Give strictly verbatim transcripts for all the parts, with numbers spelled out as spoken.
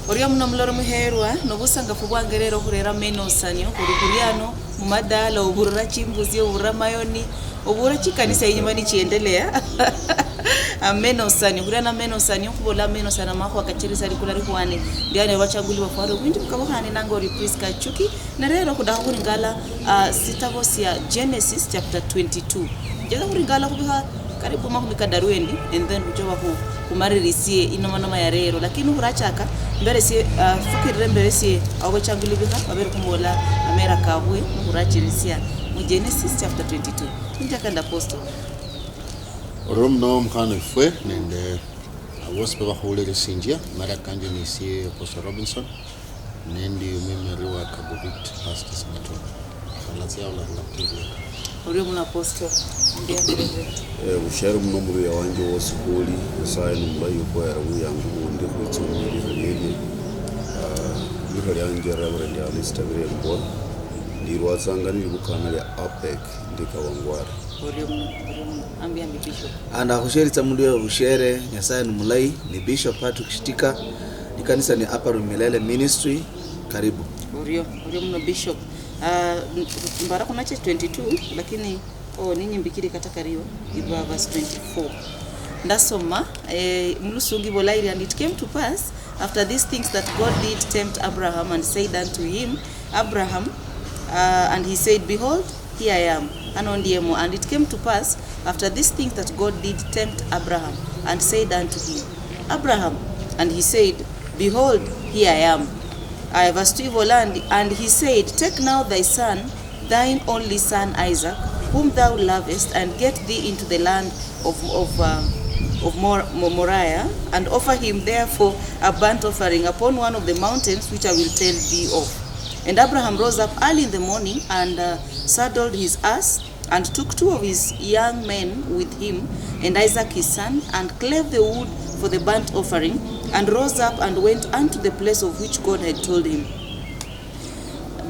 Orio muno mulori muherwa, nobusangafu bwange rero khurera amenosanio khuli khuriano mumadaala, oburira chimbusi, oburira mayoni, oburira chikanisa inyuma nichiendelea. Amenosanio, khuriano amenosanio, khubola amenosanio, amakhuwa kachirisa likula likhwane, ndiano bachaguli bafwaro, obwinji bukabo khane nange ori Prisca Achuki, na rero khudakha khuringala, ah, sitabo sia Genesis chapter twenty-two. Njeza khuringala khubikha karibu makhumi kadaru endi, and then khuchoba khu-, khumaririsie inomanoma ya rero. Lakini khurachaka, mberesie, ah, fukirire mberesie abo bachanguli bikha, babere khumbola amera kabwe, nikhurachirisia mu Genesis chapter twenty-two. Injaka nda apostle. Orio muno mukhana efwe, nende abosi babakhuwulirisinjia, mara kanje nisie Apostle Robinson. Nendi omwemeri wa Kaburit Pastors Network. Khalatsia olala T V. Orio muno apostle, ndiendeleze. Eh, bushere muno mubuya wanje wosi khuli, Nyasaye ni mulayi okhuhera buyangu bundi khwitsa mulikha lielie. Ah, likha lianje Reverend Alistair Birembwa. Ndilwatsanga nili bukana lia APEC, ndi Kawangware. Orio muno, orio muno. Ambi, ambi, Bishop. Ah, ndakhusheritsa mundu yoyo bushere, Nyasaye ni mulayi, ni Bishop Patrick Shitika, ikanisa ni Upper Room Milele Ministry, karibu. Orio, orio muno Bishop. Ah, n-, mbara khunache twenty-two, lakini, oh, ninyimbikire kata kario, iba verse twenty-four. Ndasoma, eh, mulusungi bolairi, and it came to pass, after these things, that God did tempt Abraham and said unto him, Abraham, uh, and he said, Behold, here I am. Ano ndiemo. And it came to pass, after these things, that God did tempt Abraham, and said unto him, Abraham. And he said, Behold, here I am. Uh, verse twelve, and, and he said, Take now thy son, thine only son Isaac, whom thou lovest, and get thee into the land of, of, uh, of Mor-, Mo-, Moriah, and offer him therefore a burnt offering upon one of the mountains which I will tell thee of. And Abraham rose up early in the morning, and, uh, saddled his ass, and took two of his young men with him, and Isaac his son, and clave the wood for the burnt offering, and rose up and went unto the place of which God had told him.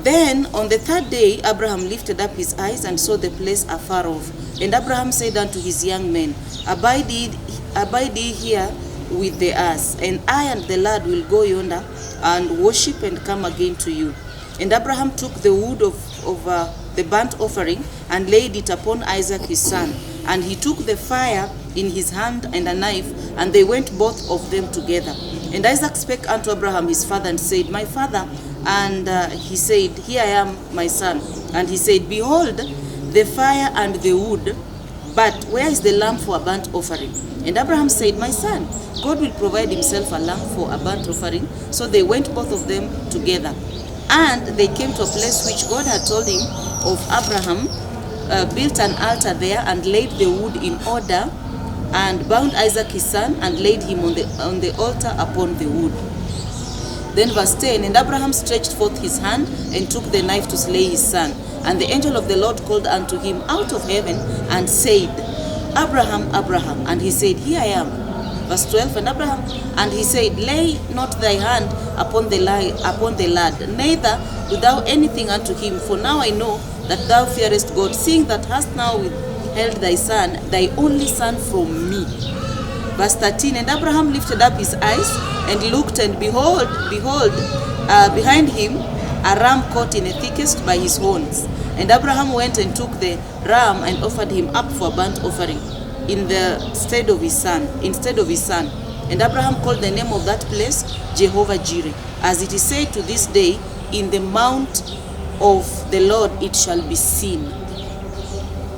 Then on the third day Abraham lifted up his eyes and saw the place afar off. And Abraham said unto his young men, Abide ye, abide ye here with the ass, and I and the lad will go yonder and worship and come again to you. And Abraham took the wood of, of, uh, the burnt offering, and laid it upon Isaac his son. And he took the fire in his hand and a knife, and they went both of them together. And Isaac spake unto Abraham his father, and said, My father. And, uh, he said, Here I am, my son. And he said, Behold, the fire and the wood, but where is the lamb for a burnt offering? And Abraham said, My son, God will provide himself a lamb for a burnt offering. So they went both of them together. And they came to a place which God had told him of. Abraham, uh, built an altar there, and laid the wood in order, and bound Isaac his son, and laid him on the, on the altar upon the wood. Then verse ten, And Abraham stretched forth his hand, and took the knife to slay his son. And the angel of the Lord called unto him out of heaven, and said, Abraham, Abraham. And he said, Here I am. Verse twelve, and Abraham, and he said, Lay not thy hand upon the li-, upon the lad, neither do thou anything unto him, for now I know that thou fearest God, seeing that hast now withheld thy son, thy only son, from me. Verse thirteen, And Abraham lifted up his eyes, and looked, and behold, behold, uh, behind him a ram caught in a thickest by his horns. And Abraham went and took the ram and offered him up for a burnt offering in the stead of his son, instead of his son. And Abraham called the name of that place Jehovah Jireh, as it is said to this day, In the mount of the Lord it shall be seen.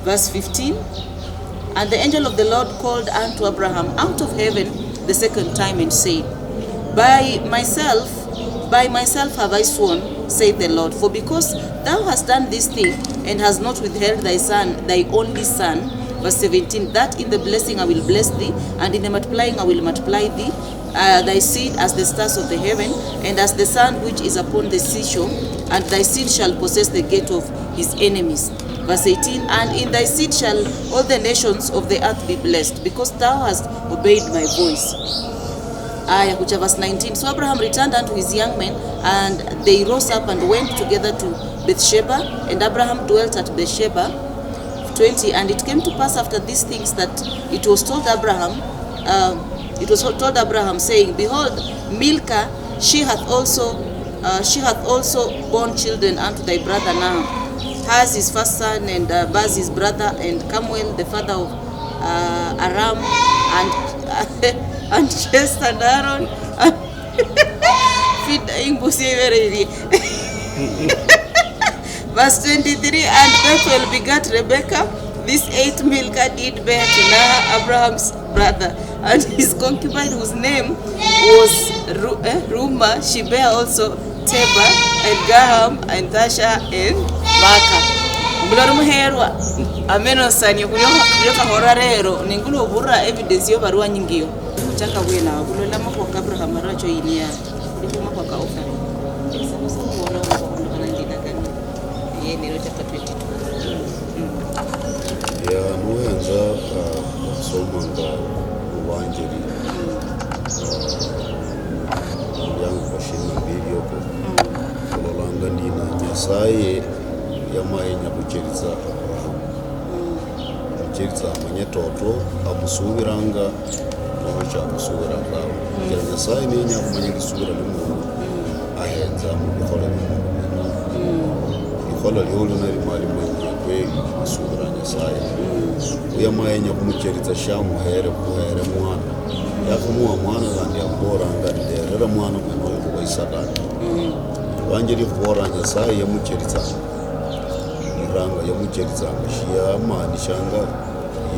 Verse fifteen, And the angel of the Lord called unto Abraham out of heaven the second time, and said, By myself, by myself have I sworn, saith the Lord, for because thou hast done this thing, and hast not withheld thy son, thy only son. Verse seventeen, That in the blessing I will bless thee, and in the multiplying I will multiply thee, uh, thy seed as the stars of the heaven, and as the sand which is upon the seashore, and thy seed shall possess the gate of his enemies. Verse eighteen, And in thy seed shall all the nations of the earth be blessed, because thou hast obeyed my voice. Aya, kucha verse nineteen. So Abraham returned unto his young men, and they rose up and went together to Beersheba, and Abraham dwelt at Beersheba. Twenty, And it came to pass after these things that it was told Abraham, uh, it was told Abraham, saying, Behold, Milcah She hath also, uh, she hath also borne children unto thy brother Naham, Haz his first son, and uh, Buz his brother, and Kemuel the father of uh, Aram, and and Jesse and Aaron, and feed imbusi ibereri. Verse twenty-three, and Bethuel begat Rebekah. This eighth Milcah did bear to Nahor, Abraham's brother, and his concubine, whose name was Ru- eh, Reumah. She bare also Tebah, and Gaham, and Tashah, and Maacah. Omulori muherwa, ameno sani okhulio okhulio kakhora rero, ningula obura evidence yo barua nyingiyo. Khuchaka bwene awo, khulola makhuwa ka Abraham aracho yini ya, khulikho makhuwa ka offering. Sasa, sasa, khubola okhulondokana nende indagano. Ye, nero chapter twenty-two. Mm. Ya, nuhenza, ah, okhusomanga Mubanjeri, ah, omulyango kwa shina mbili oko, khulolanga nina Nyasaye yamanya khucheritsa Abraham. Khucheritsa amanye toto, amusuubiranga, noho shamusuubira tawe. Shichira Nyasaye niyenya khumanya lisubira liomundu, ahenza mubikhole biomundu mwenoyo. Likhola liolio nali mwali manyire kweli, musuubira Nyasaye. Khuye mwayenya khumucheritsa shamuhere, khuhere mwana. Yakhamuha mwana khandi yamubolanga, nderera mwana mwenoyo khuba isadaka. Evanjeli ikhubolanga Nyasaye yamucheritsanga. Iranga yamucheritsanga, shiyamaanishanga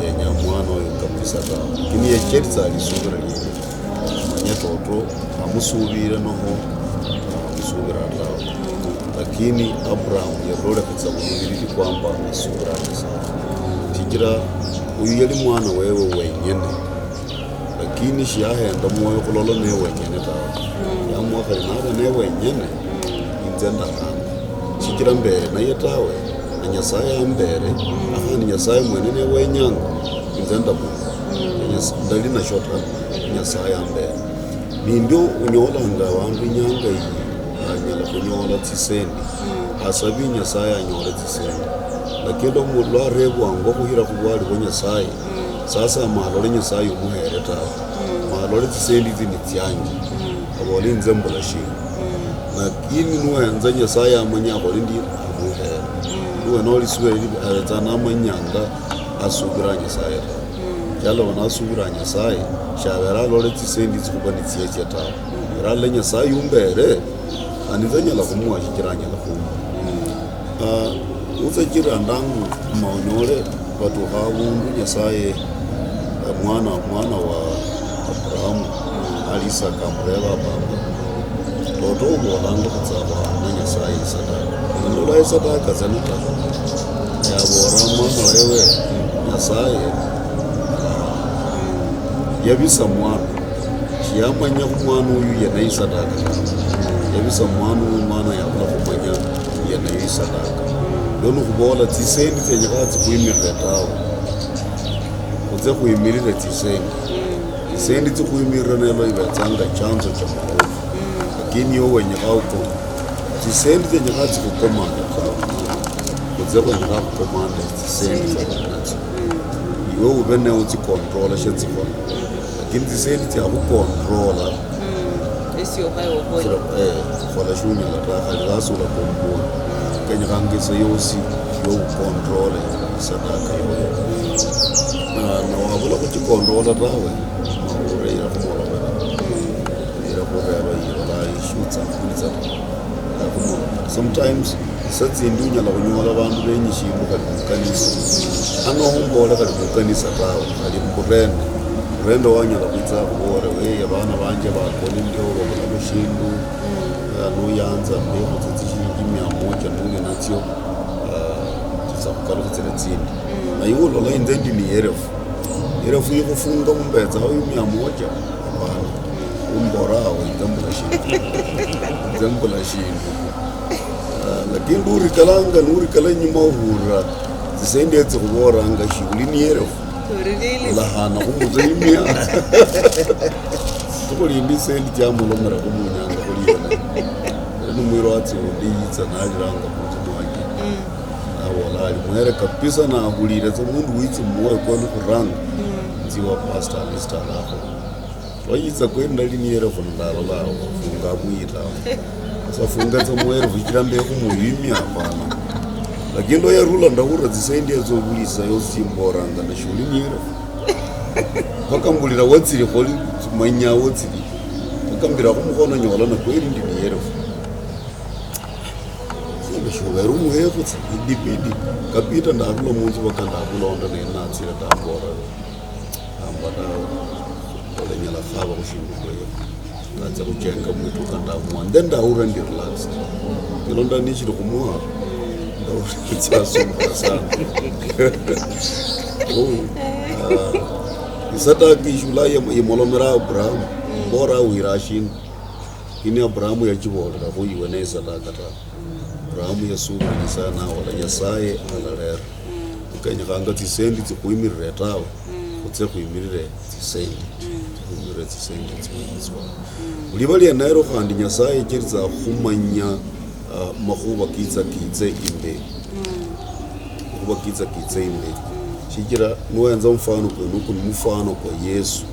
yenya mwana oyo kabisa tawe. Lakini yecheritsa lisubira lienye. Manye toto amusuubire noho amusuubira tawe. Lakini Abraham yalolekhetsa bulubiriri kwamba asuubira Nyasaye. Shichira uyu yali mwana wewe wenyene. Lakini shiyahenda mwoyo khulola naye wenyene tawe. Yamwa khali naba naye wenyene, inze ndahana. Shichira mbere naye tawe, na Nyasaye ambere, akhandi Nyasaye mwene niye wenyanga, inze ndabukha. Nyas- ndali nasho ta, Nyasaye ambere. Nindio unyolanga abandu inyanga iyi, anyala khunyola tsisendi, asabi Nyasaye anyole tsisendi. Lakini omundu lwarebwanga okhuhira khubwali bwa Nyasaye, sasa malole Nyasaye omuhere tawe. Malole tsisendi tsi ni tsianje. Abole inze mbula shindu. Lakini nuhenza Nyasaye amanye akhole ndi amuhere. Nuwe noli siberi abetsa namanyanga asubira Nyasaye tawe. Yaloba nasubira Nyasaye, shabera alole tsisendi tsikhuba ni tsietsie tawe. Era alole Nyasaye umbere, khandi inze nyala khumuha shichira anyala khumba. Ah, utsachira ndangu maonyole batukha abundu Nyasaye, eh, mwana, mwana wa Abrahamu, ali Isaka amureba baba, toto ubolanga khutsa khwana Nyasaye isadaka. Ndola isadaka tsene ta. Yabora mwana wewe, Nyasaye, ah, yabisa mwana. Shiyamanya khu mwana uyu yena isadaka tawe. Yabisa mwana uyu, mwana yabula khumanya yena isadaka. Leo nikhubola tsisendi tsienyekhana tsikhwimirire tawe. Khutse khwimirire tsisendi. Tsisendi tsikhwimirire nelo ibetsanga chanzo cha maovu. Lakini yo wenyekha uko, tsisendi tsienyekhana tsikhukomanda tawe. Khutse khwenyekha khukomanda tsisendi tsienyekhana tsio. Iwe ube ne utsikontrola shetsikhola. Lakini tsisendi tsiakhukontrola, mm, esio khaye okhole. Sila, eh, khola shunyala ta, khali lasula komboni. Kenyekhanga isa yosi youkondrole isadaka yoyo. Na, na wabula khuchikontrola tawe, maureyira khumolomera. Ira khureba irola ishutsa khulitsa ta. Sometimes, isa tsindi unyala khunyola bandu benyishimbu khali mukanisa. Ano khumbola khali mukanisa tawe, khali murende. Murende wanyala khwitsa khubole, "Weye, bana banje bakoni ndio, babulamo shindu. Ah, nuyanza, mbekhutsa tsishilingi mia moja nuli natsio, ah, tsitsa khukalukhitsira tsindi." Na iwe ulola inze ndi ni elefu. Elefu ikhufunga mumbetsa uyu mia moja? Hapana. Umbora awo, inze mbula shindu. Inze mbula shindu. Ah, lakini nurikalanga, nurikala inyuma ohulira, tsisendi etsi khubolanga shiuli ni elefu. Ulahana khumutsa imia. Tukhulindi sendi tsiamulomera khumunyanga khuli yena. Eno mwirwatsi undi yitsa naliranga khunzu mwanje. Nabola ali mwere kabisa, nahulire tsa mundu witsi mumoyo kwenu khuranga. Nziwa pastor Mister Alakho. Wayitsa kweli nali niyelefu ndalola awo, funga buyita. Sasa funga tsa muhelefu, shichira mbe khumuyimya, hapana. Lakini lwa yarula, ndahulira tsisendi etso buli saa yosi tsimboranga, na shuli niyelefu. Paka mbulira watsili, kholi manya watsili. Paka mbira khumukhono, nyola na kweli ndi niyelefu. Sasa shubera umuhefu tsa, idibidi. Kapita ndarula munzu paka ndamulonda, naye natsile ndambora. Ambata, olenyala khaba khushindu khweyo. Natsia khuchenga mwituka ndamua. And then ndahulira ndi relaxed. Kilo nda nishiri khumua, ndahulira tsiasumbuka sana. Oh, ah, isadaka ishula yem-, yemolomera Abraham. Bora awira ashindu. Lakini Abraham yachibolera khu iwe ne isadaka ta. Abraham yasubira Nyasaye nawola, Nyasaye alalera. Ukenyekhanga tsisendi tsikhuimirire tawe, khutse khwimirire tsisendi. Khwimirire tsisendi tsiwitswa. Muliba lienero khandi Nyasaye yechelitsa khumanya, ah, makhuba kitsa kitse imbeli. Makhuba kitsa kitse imbeli. Shichira nuwenza mfano kwenu, kuni mfano kwa Yesu.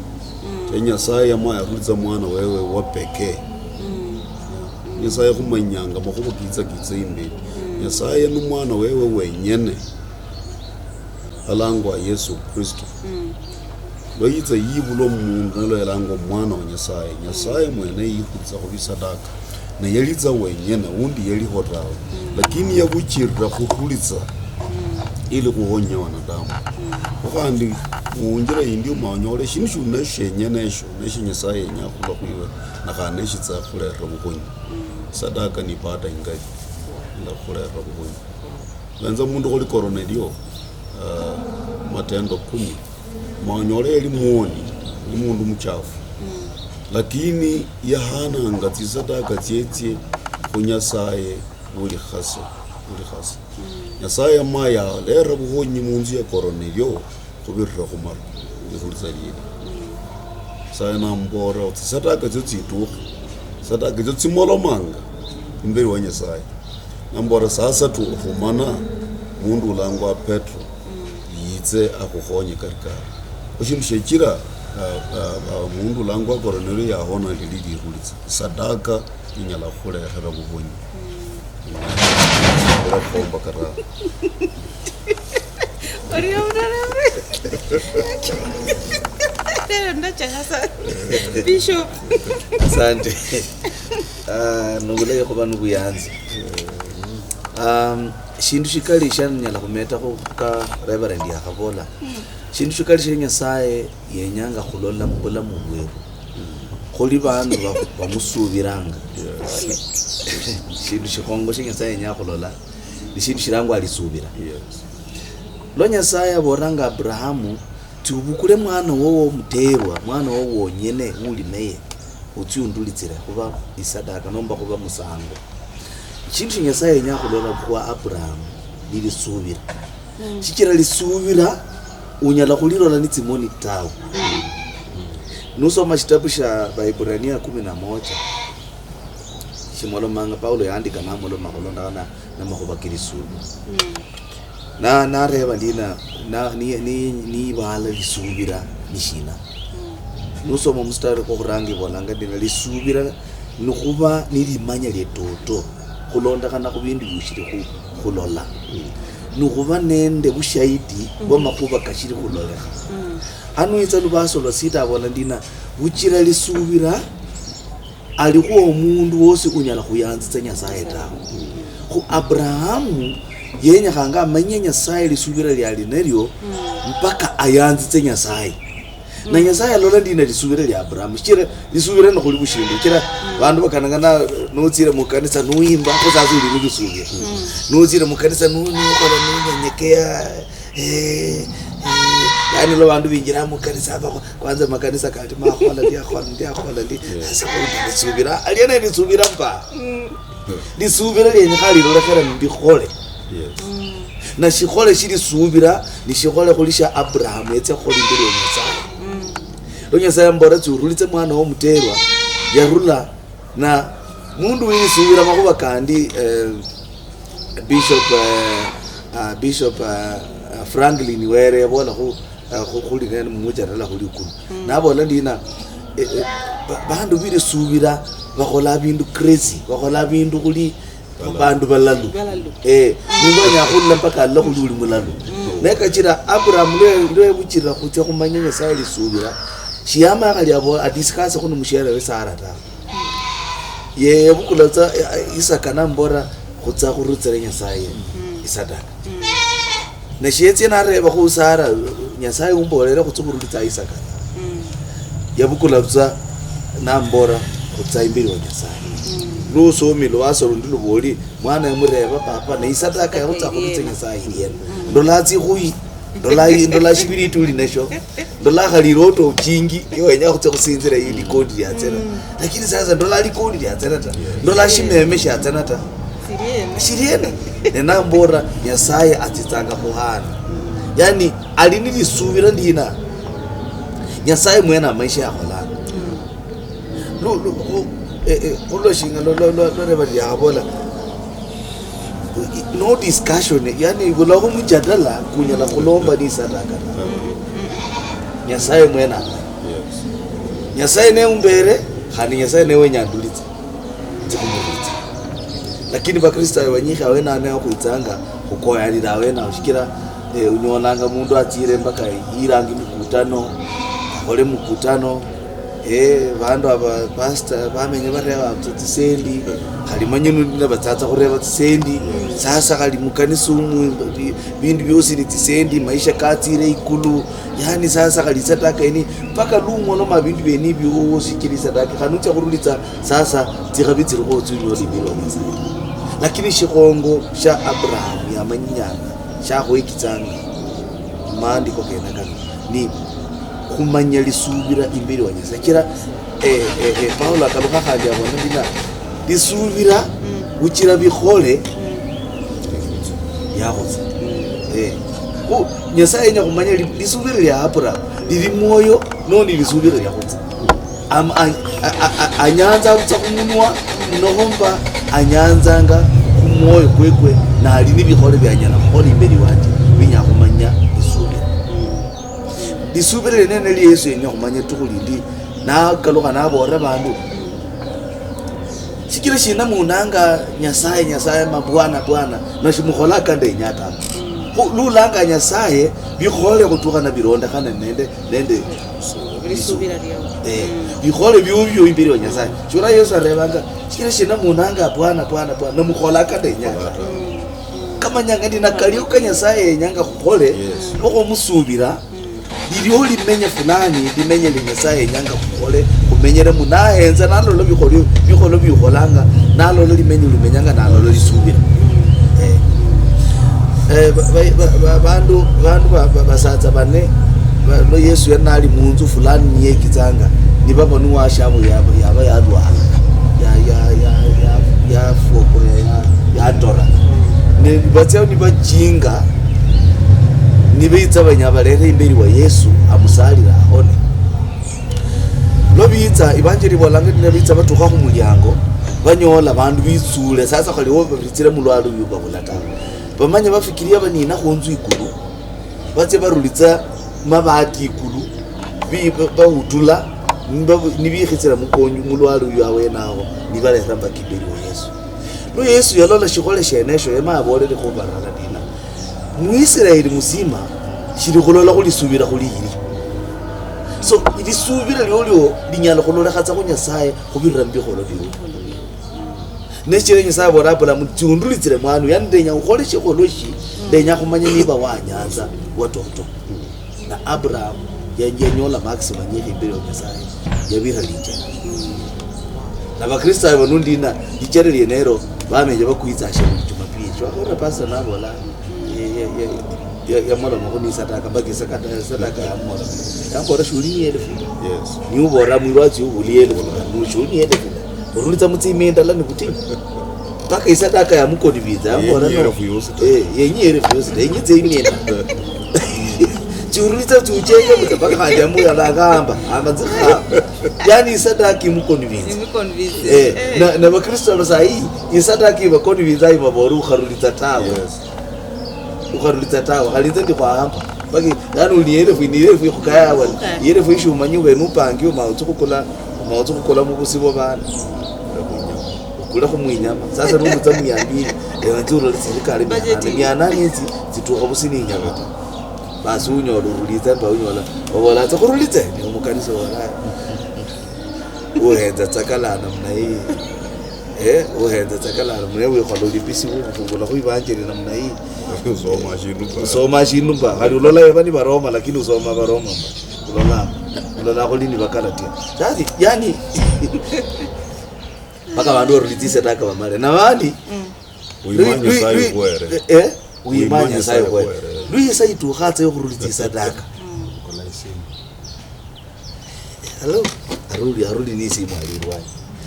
Te Nyasaye yamaya yarulitsa mwana wewe wa pekee. Nyasaye khumanyanga makhuba kitsa kitsa imbeli. Nyasaye nu mwana wewe wenyene, alangwa Yesu Kristo. Lwa yitsa yibulwa mu mundu, nalwo yalangwa mwana wa Nyasaye. Nyasaye mwene yikhulitsa khu bisadaka. Ne yalitsa wenyene, wundi yaliho tawe. Lakini yabuchirira khurulitsa ili khuhonya wanadamu. Kho khandi munjira yindi omanyole shindu shuli nasho shenyene esho, nesho Nyasaye yenya khula khwiwe, na khandi neshitsa khulera bukhonyi. Sadaka ni ibada ingali, ila khulera bukhonyi. Benza mundu khuli Kornelio, ah, Matendo kumi. Manyole yali muoni, yali mundu muchafu. Lakini yahananga tsisadaka tsietsie khu Nyasaye buli khase, buli khase. Nyasaye yamaya yalera bukhonyi munzu ya Kornelio khubirira khumaru, likhulitsa lieli. Nyasaye nambola, tsisadaka tsio tsitukhe, tsisadaka tsio tsimolomanga imberi wa Nyasaye. Nambola, sasa tu okhumana mundu ulangwa Petro, yitse akhukhonye kari kari. Khushindu shechira, ah, ah, ah, mundu ulangwa Kornelio yahona lili likhulitsa. Sadaka inyala khukhulehera bukhonyi. Urakhomba kata. Orio unarame. Lero ndachaka sana. Bishop. Asante. Ah, nobulayi khuba nobuyanzi. Um, shindu shikali shanyala khumetakho ka Reverend yakhabola. Shindu shikali shia Nyasaye yenyanga khulola mubulamu bweru. Khuli bandu ba-, bamusuubilanga. Yes. Shindu shikhongo shia Nyasaye yenya khulola, ni shindu shilangwa lisubila. Yes. Lwa Nyasaye abolanga Abrahamu, tsi ubukule mwana wowo omuteerwa, mwana wowo wonyene uli naye, utsi undulitsire khuba isadaka nomba khuba musango. Shindu shia Nyasaye yenya khulola khwa Abrahamu ni lisubila. Shichira lisubila unyala khulilola ni tsimoni tawe. Nusoma shitabu shia Baiburania kumi na moja, shimolomanga, Paulo yaandika namoloma khulondokhana na makhuba ke lisubila. Na, nareba ndina, na, ni, ni, nibala lisubila ni shina? Nusoma mustari kwa khuranga ibolanga ndina, lisubila ni khuba ni limanya lia toto khulondokhana khu bindu bia ushili khu-, khulola. Ni khuba nende bushahidi bwa makhuba kashili khulolekha. Hanu hitsa lubaso lwa sita abola ndina, buchira lisubila alikhuho omundu wosi unyala khuyanzitsa Nyasaye tawe. Khu Abrahamu yenyekhanga amanye Nyasaye lisubila liali nalio mpaka ayanzitse Nyasaye. Na Nyasaye alola ndina lisubila lia Abrahamu. Shichira lisubila nikhuli bushindu. Shichira bandu bakanangana, notsire mukanisa nuimba, kho sasa uli ni lisubila. Notsire mukanisa nu-, nukhola nunyenyekea, eh, eh, yani lwa bandu binjira mukanisa aba, kwanza makanisa kali makhola ndi, akhola ndi, akhola ndi. Sasa kho uli ni lisubila. Aliena lisubila mba. Lisubila lienyekha lilolekhele mubikhole. Yes. Na shikhole shilisubila ni shikhole khuli shia Abrahamu yetsia khukhola imbeli wa Nyasaye. Lwa Nyasaye ambola, tsia urulitse mwana wo muterwa, yarula. Na mundu wilisubila makhuba kandi, eh, Bishop, eh, ah, Bishop, eh, ah, Franklin Were yabola khu, eh, khu-, khuli nene mumucharala khuli ikulu. Nabola ndina, Eh, eh, ba-, bandu bilisubira bakhola bindu crazy, bakhola bindu khuli bandu balalu. Balalu. Eh, mundu anyala khulula mpaka alala khuli uli mulalu. Mm. Naye kachira Abraham lwe, lwebuchira khutsia khumanya Nyasaye lisubira, shiyama khali abo adiscuss khuno mushiere we Sara ta. Ye yebukula tsa, eh, Isaka nambola khutsa khurutsira Nyasaye isadaka. Mm. Ne shietsie nareba khu Sara, "Nyasaye umbolere khutsi khurulitsa Isaka." Mm. Yabukula butswa nambora khutsa imberi wa Nyasaye. Mm. Lusomile lwasa lundi luboli, mwana yamureba papa, ne isadaka yakhutsa khurulitsa Nyasaye iliena? Mm. Ndola tsikhuyi, ndola, ndola shibiriti uli nasho, ndola khali iroto chingi, iwenya khutsia khusinzira ili likodi liatsena. Mm. Lakini sasa ndola likodi liatsena ta. Ndola shimeme shiatsena ta. Shiriena. Shiriena. Ne nambora, Nyasaye atsitsanga khuhana. Yani, ali nilisubira ndina. Nyasaye mwene amaisha yakholanga. Lu-, lu-, lu-, eh, eh, khulwa shinga lwa, lwa, lwa, lwa reba liakhabola. No discussion, yani, ibulaho mujadala kunyala khulomba ni sadaka ta. Nyasaye mwene amanya. Yes. Nyasaye ne umbere, khandi Nyasaye ne wenya andulitse. Nzi khumurulitsa. Lakini Bakristayo banyikhi awene ano akhwitsanga khukoyanira awene awo, shichira, eh, unyolanga mundu atsire mpaka yirangi mukutano, akhole mukutano, eh, bandu aba pastor bamenya bareba tsa tsisendi, khali manyunu nina batsatsa khureba tsisendi, sasa khali mukanisa umu, bi-, bindu biosi ni tsisendi, maisha katsire ikulu, yani sasa khali isadaka ini, mpaka lungoloma bindu bieni biosi chili isadaka, khani utsia khurulitsa Sasa tsikhabi tsilikhwo tsia unyola imberi wa Nyasaye. Lakini shikhongo shia Abraham yamanyinyanga, shiakhwekitsanga maandiko kene kano, ni khumanya lisubira imberi wa Nyasaye. Chira, eh, eh, eh, Paulo akalukha khandi abona ndina, lisubira uchira bikhole yakhutsa. Eh. Khu Nyasaye yenya khumanya li-, lisubira lia Abraham lili mwoyo noni lisubira lia khutsa. Am-, a-, a-, a-, a-, anyanza butsa khumunwa, nohomba anyanzanga khumwoyo kwekwe, nali nibikhole bianyala khukhola imberi wanje, binyala khumanya lisubira. Lisubira lieneno nilio Yesu yenya khumanya litukhu lindi, nakalukha nabolera bandu, "Shichira shina munanga Nyasaye, Nyasaye, ma Bwana, Bwana, na shimukholaka ndenya ta?" Khu lulanga Nyasaye, bikhole khutukha na birondekhana nende nende lisubira liao. Eh, bikhole biubio imberi wa Nyasaye. Shura Yesu arebanga, "Shichira shina munanga Bwana, Bwana, Bwana, na mukholaka ndenya ta?" Kamanyanga ndi nakaliuka Nyasaye yenyanga khukhole, okhumusubira, lilio limenya fulani, limenya li Nyasaye yenyanga khukhole, khumenyere mu, nahenza, nalola bikholo, bikholo biukholanga, nalola limenya ulimenyanga, nalola lisubira. Eh. Eh, ba-, ba-, ba-, ba-, bandu, bandu ba-, ba-, basatsa bane, ba-, lwa Yesu yali nali munzu fulani niyekitsanga, nibabona washabwe yaba, yaba yalwala, ya-, ya-, ya-, ya-, yafwokore, ya-, yatora. Ne batsia nibachinga, nibitsa banya balere imberi wa Yesu, amusalire ahone. Lwa bitsa, ibanjeli ibolanga nibitsa batukha khumuliango, banyola bandu bitsule, sasa khali wo babitsire mulwalo uyu babula tawe. Bamanya bafikiria banina khunzu ikulu, batsia barulitsa mabati ikulu, bi-, ba-, bahutula, nibabu-, nibikhitsira mukonyu, mulwale uyu awene awo, nibalera mpaka imberi wa Yesu. Lwa Yesu yalola shikhole shenesho, yema abolere khubarala ndina, Muisraeli musima shili khulola khulisubira khuli yili. So, lisubira liolio linyala khulolekhatsa khu Nyasaye khubirira mubikholo biwe. Nechira Nyasaye abola Abulahamu, "Tsia undulitsire mwana uyu, yani ndenya ukhole shikholo shi, ndenya khumanya niba wanyanza watoto." Na Abulahamu ya-, yanyola maximum yekhe imberi wa Nyasaye, yabira lijere. Na Bakristayo bano ndina, lijere lienero, bamenye bakwitsa ashe buli Jumapili. Shwakholera pastor nabola, ya-, ya-, ya-, ya-, yamoloma khu ni sadaka, mpaka sadaka, sadaka yamoloma. Yambola, "Shuli ni elfu." Yes. Ni ubola mwirwatsi ubuli elfu, nu shuli ni elfu. Orulitsa mutsi imia indala ni butinyu. Mpaka isadaka yamukoni bitsa, yambola, "No." Yenyi elfu yosi ta. Eh, yenyi elfu yosi ta, yenyi tse imia indala. Chiurulitsa tsi uchenge mutsa, mpaka khandi amuyala akahamba, hamba nzikhamba. Yani isadaka imukoni bitsa. Imukoni bitsa. Eh, eh. Na, na Bakristo bano sahi, isadaka ibakoni bitsa ibabora ukharulitsa tawe. Yes. Ukharulitsa tawe, khali inze ndi khwahamba. Paki, yani uli ni elfu, ni elfu ikhukaya wali. Ni elfu ishiumanyi wenu upangiwe, ma utsi khukula, ma utsi khukula mubusi bwa bana. Ukule khumwinyama. Sasa nulutsa mia mbili, ewe nzi ulole serikali mia nane. Mia nane itsi, tsitukha busi ni inyama ta. Basi unyola urulitsa, mba unyola, obola, "Tsa khurulitse," ni umukanisa obola. Uhenza tsakala namna hii. Eh, uhenza tsakala namna hii, wikhola ulipisi wu, khuvungula khwibanjiri namna hii. Usoma shindu mba. Usoma shindu mba. Khali ulola yeba ni Baroma, lakini usoma Baroma mba. Ulola, ulola khuli ni Bakalatia. Sasa, yani, mpaka bandu barulitse sadaka bamale. Na bandi, Wima Nyasaye ukhwere. Eh, eh, wima Nyasaye ukhwere. Lwiisa itukha atsa yokhurulitsa isadaka. Kola isimu. Hello? Aruli, aruli ni isimu ali ilwanyi.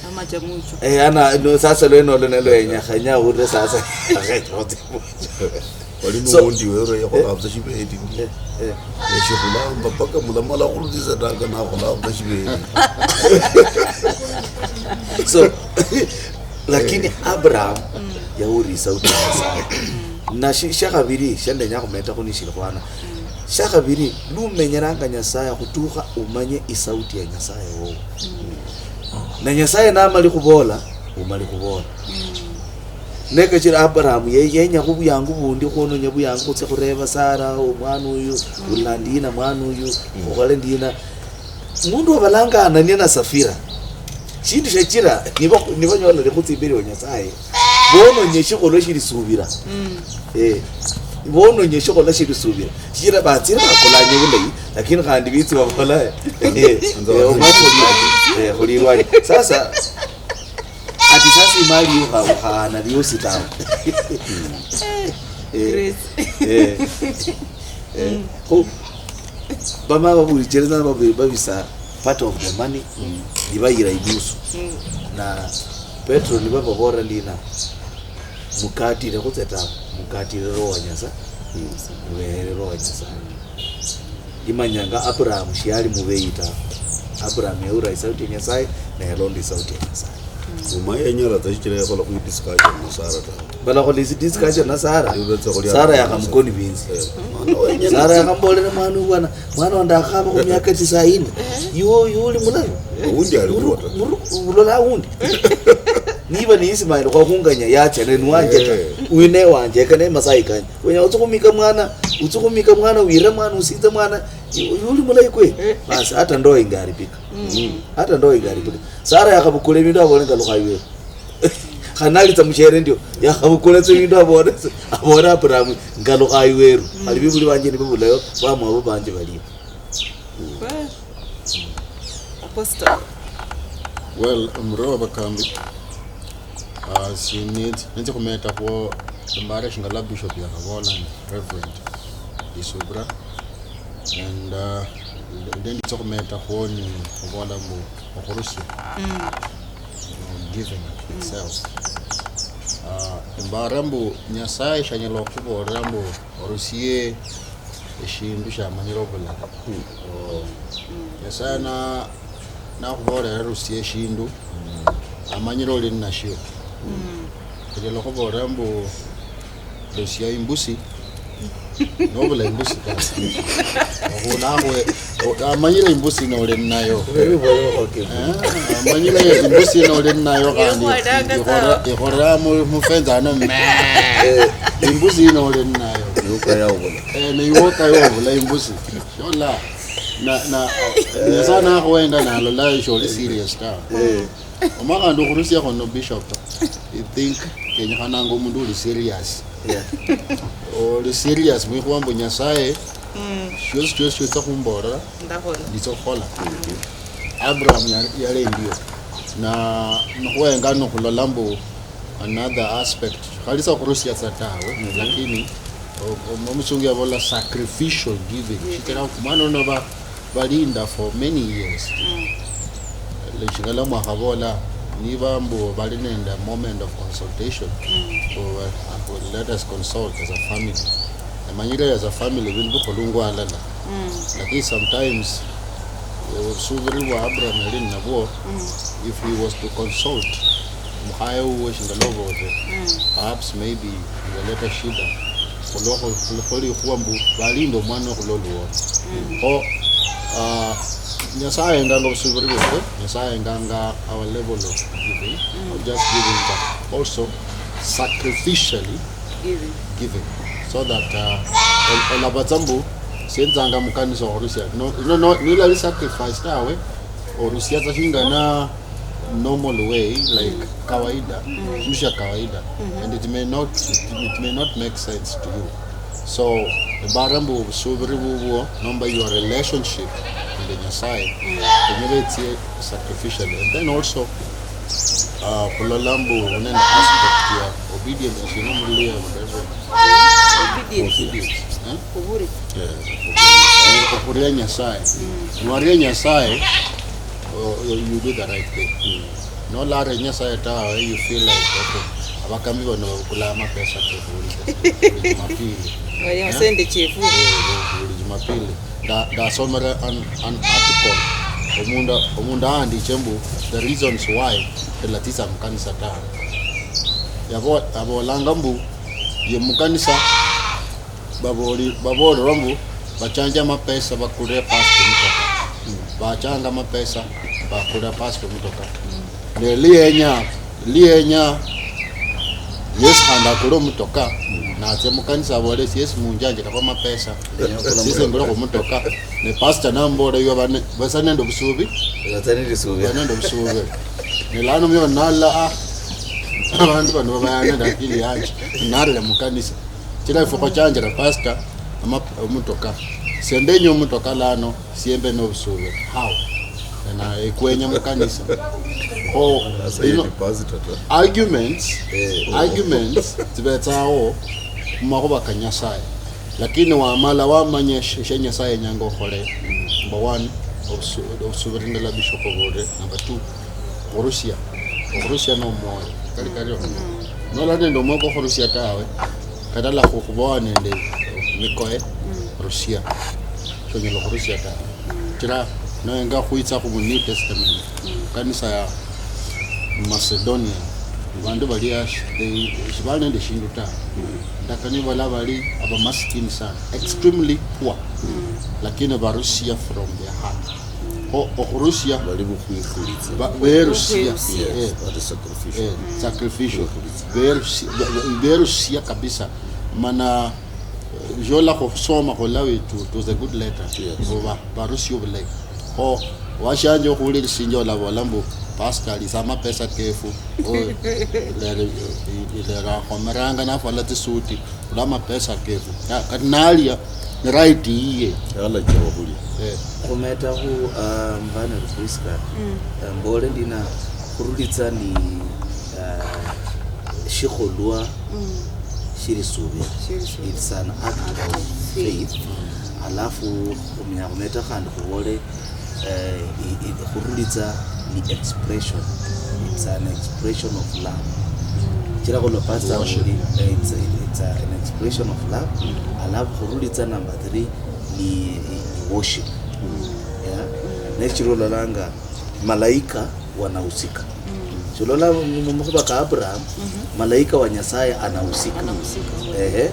Amacha mucho. Eh, ana, no, sasa lwene olo nelo yenya, khenya ahulire sasa. Wali so, nuwundi wewe yakhola busa shibeti. Eh, eh. Eshikhulamba paka mulamala khurulisa tanga nakhola busa shibeti. So, lakini Abraham yawulira isauti ya Nyasaye. Na shi-, shakhabiri, shandenya khumetakho nishili khwana. Shakhabiri, lumenyeranga Nyasaye khutukha umanye isauti ya Nyasaye wowo. Na Nyasaye namali khubola, umali khubola. Ne kachira Abraham ye-, yenya khu buyangu bundi, khwononya buyangu khutsia khureba Sara, omwana uyu, ula ndina mwana uyu, ukhole ndina. Mundu wabalanga Anania na Safira, shindu shachira niba-, nibanyolere khutsi imberi wa Nyasaye, bononye shikholwa shili subira. Eh, bononye shikholwa shili subira. Shichira batsire bakulanye bulayi, lakini khandi bitsi babola, eh, eh, omwami oli, eh, khuli ilwanyi. Sasa, ati sasa imali yo kha-, khaana liosi tawe. Eh, Grace. Eh, eh. Khu, bama babulichereza babi-, babisa part of the money, nibayira inusu. Na Petro nibababola lina, "Mukatire khutse tawe, mukatire Roho wa Nyasaye, mubehere Roho wa Nyasaye." Imanyanga Abraham shiali mubeyi ta. Abraham yawulira isauti ya Nyasaye, ne yalonda isauti ya Nyasaye. Muma yenyala ta shichira yakhola khu discussion na Sara ta. Balakhola isi discussion na Sara. Ibe tsa khuli Sara Abraham yakhamuconvince. Eh, mwana wenyene Sara tsa- yakhambolera mwana uyu bwana, "Mwana wanje ndakhaba khu miaka tisaini. Iwe, iwe uli mulalu. Undi ali khuwo ta. Ulola undi." Niba ni Ismail khwakhunganya yatsia ne niwanje ta. Eh. Uyu ne wanje, eka ne Masai kanje. Wenya utsi khumika mwana, utsi khumika mwana, wire mwana, usinze mwana, yu-, yuli mulayi kwe. Eh. Basi, hata ndoa ingeharibika. Mm. Hata ndoa ingeharibika. Sara yakhabukula ebindu abone ngalukha iweru. Khana alitsa mushere ndio, yakhabukula tsa ebindu abone, abone Abraham ngalukha iweru. Mm. Ali bibuli banje nibabulayo, bamwabo banje balia. Well, Apostle. Well, omurwe wa bakambi, ah, si nitsi, nitsi khumetakho embara shinga la Bishop yakhabola ni Reverend Isubra. And, ah, ndi, ndi nditsa khumetakho ni khubola mbu okhurusia. Mm. Giving itself. Ah, embara mbu Nyasaye shanyala okhubolera mbu orusie eshindu shamanyire obulayi. Nyasaye na-, nakhubolera rusia eshindu, amanyire oli ninashio. Onyala khubolera mbu, rusia imbusi, nobula imbusi ta. Okhulangwe, o-, amanyire imbusi noli ninayo. Eh, amanyire imbusi noli ninayo khandi ikhora-, ikhorera mu, mufenza ano, mee. Imbusi noli ninayo. Eh, ne iwe okaya obula imbusi. Shola, na, na, Nyasaye nakhuwenda nalola sholi serious ta. Omanyire khandi okhurusiakho no bishop, I think kenyekhananga omundu uli serious. Yeah. Oli serious mwikhuwa mbu Nyasaye, shiosi shiosi shiosi khumbolera, nditsa khukhola. Abraham ya-, yali endio. Na nikhuhenga nikhulola mbu another aspect. Khali sa khurusia sa tawe, lakini o-, o-, omusungu yabola sacrificial giving. Shikira mwana uno ba-, balinda for many years. Shingala mwakhabola, niba mbu bali nende a moment of consultation, mbu, uh, let us consult as a family. Emanyire as a family, bindu bikholungwa alala. Lakini sometimes, eh, obusubiri bwa Abraham yali ninabwo, if he was to consult mukhaye wuwe shingala obote, perhaps maybe ingaleta shida. khulwa khu-, khulwa likhuwa mbu balinde omwana okhula oluworo. Kho, ah, Nyasaye ayenganga obusubiri bwefwe, Nyasaye ayenganga our level of giving, not just giving, but also sacrificially giving, so that, uh, ol-, olabatsa mbu sienzanga mukanisa okhurusia. No, no, no, nilali sacrifice tawe, orusia tsa shingana normal way, like kawaida, shindu shia kawaida, and it may not, it, it may not make sense to you. So ebara mbu obusubiri bubwo nomba your relationship nende Nyasaye, kenya betsie sacrificially. And then also, uh, khulola mbu nende aspect ya obedience, shina mululuya, whatever. Obedience. Obedience, eh? Oburi. Eh, okhuria Nyasaye. Niwaria Nyasaye, o-, o-, you do the right thing. Nolare Nyasaye tawe, you feel like, okay, abakami bano babukula amapesa ke buli, buli Jumapili. Bali eh? Sende chefu. Eh, buli Jumapili. Nda-, ndasomera an, an article. Omundu, omundu ahandiche mbu the reasons why telatitsa mukanisa tawe. Yabo-, yabolanga mbu ye mukanisa baboli-, babolerwa mbu bachanje amapesa bakule pastor mutoka. Bachanga amapesa bakule pastor mutoka. Ne liyenya, liyenya Yesu khandi akule omutoka, natsia mukanisa abole, "Siesi munjanjira kwa mapesa, siesi ngulekho omutoka." Ne pastor namubola, "Iwe bane, basa nende obusubi." Basa nende obusubi. Basa nende obusubi. Ne lano myo nala, ah, abandu bano babaya nende akili yanje, narira mukanisa. Chila ifwe khwachanjira pastor ama-, omutoka. Sendenya omutoka lano, siembe nobusubi. How? Na ekwenya mukanisa. Kho, ino, arguments, eh, arguments tsibetsawo mumakhuba ka Nyasaye. Lakini wamala wamanya sh-, shia Nyasaye yenyanga okhole. Number one, obusu-, obusubiri ndala bishop obore. Number two, okhurusia. Okhurusia nomwoyo. Kali kario. Nola nende omwoyo kwokhurusia tawe, kata lakhuboa nende mikoye, rusia. Shonyala okhurusia tawe. Kira noenga khwitsa khu New Testament, kanisa ya Macedonia, bandu balia sh-, they, shibali nende shindu ta. Ndakani bala bali abamasikini sana, extremely poor. Lakini barusia from their heart. Kho okhurusia bali bukhwirulitsa. Ba-, berusia. Yes, eh, that is sacrificial. Eh, sacrificial. Berusia, be-, be-, berusia kabisa. Mana, eh, jola khusoma kholawe to, to the good letter. Yes. Oba barusia obulayi. Kho washanje okhulirisinja olabola mbu, "Pastor, alisa amapesa kefu." Oh, lero, lero akhomeranga nafwala tsisuti. Khula amapesa kefu. Ya, kati nalia, ni right yiye. Yalachiwa khulia. Eh. Khumetakhu, ah, mvana Prisca, ah, mbole ndina khurulitsa ni, ah, shikholwa shilisubira. It's an act of faith. Alafu khumenya khumeta khandi khubole eh, i-, i-, khurulitsa ni expression. It's an expression of love. Chira khulwa pastor worship. Uli, eh, it's, it's a, an expression of love. Alafu khurulitsa number three ni, ni worship. Yeah? Nechira ololanga malaika wanahusika. Silola mu, mu makhuba ka Abraham, malaika wa Nyasaye anahusika. Anahusika. Ehe.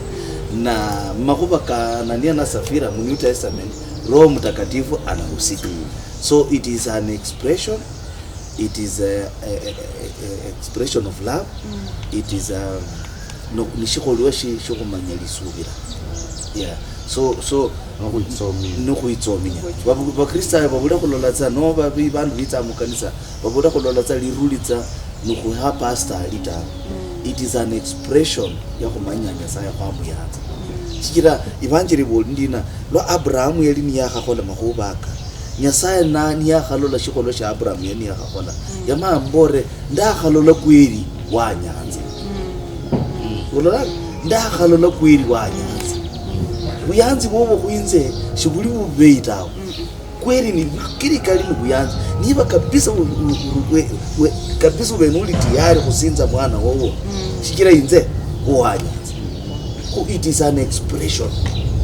Na mu makhuba ka Anania na Safira mu New Testament, Roho Mtakatifu anahusika. So it is an expression, it is a, a, a, a, a expression of love, it is a, no, ni shikholwa shi-, shokhumanya lisubira. Yeah. So, so, nokhwitsominya. Nokhwitsominya. Babu-, Bakristayo babula khulola tsa, no babi-, bandu bitsa mukanisa, babula khulola tsa lirulitsa nokhuha pastor ali tawe. It is an expression ya khumanya Nyasaye khwamuyanza. Shichira Evanjeli iboli ndina, lwa Abrahamu yali niyakhakhola makhuba aka, Nyasaye na niyakhalola shikholwa shia Abrahamu yali niyakhakhola, yamanya amubole, "Ndakhalola kweli wanyanza." Ulola? "Ndakhalola kweli wanyanza." Buyanzi bwobwo khwinze shibuli bubeyi tawe. Kweli ni kili kali ni buyanzi. Niba kabisa u-, u-, u-, we, we, kabisa ube nuli tayari khusinza mwana wowo, shichira inze uwanyanza. Khu it is an expression.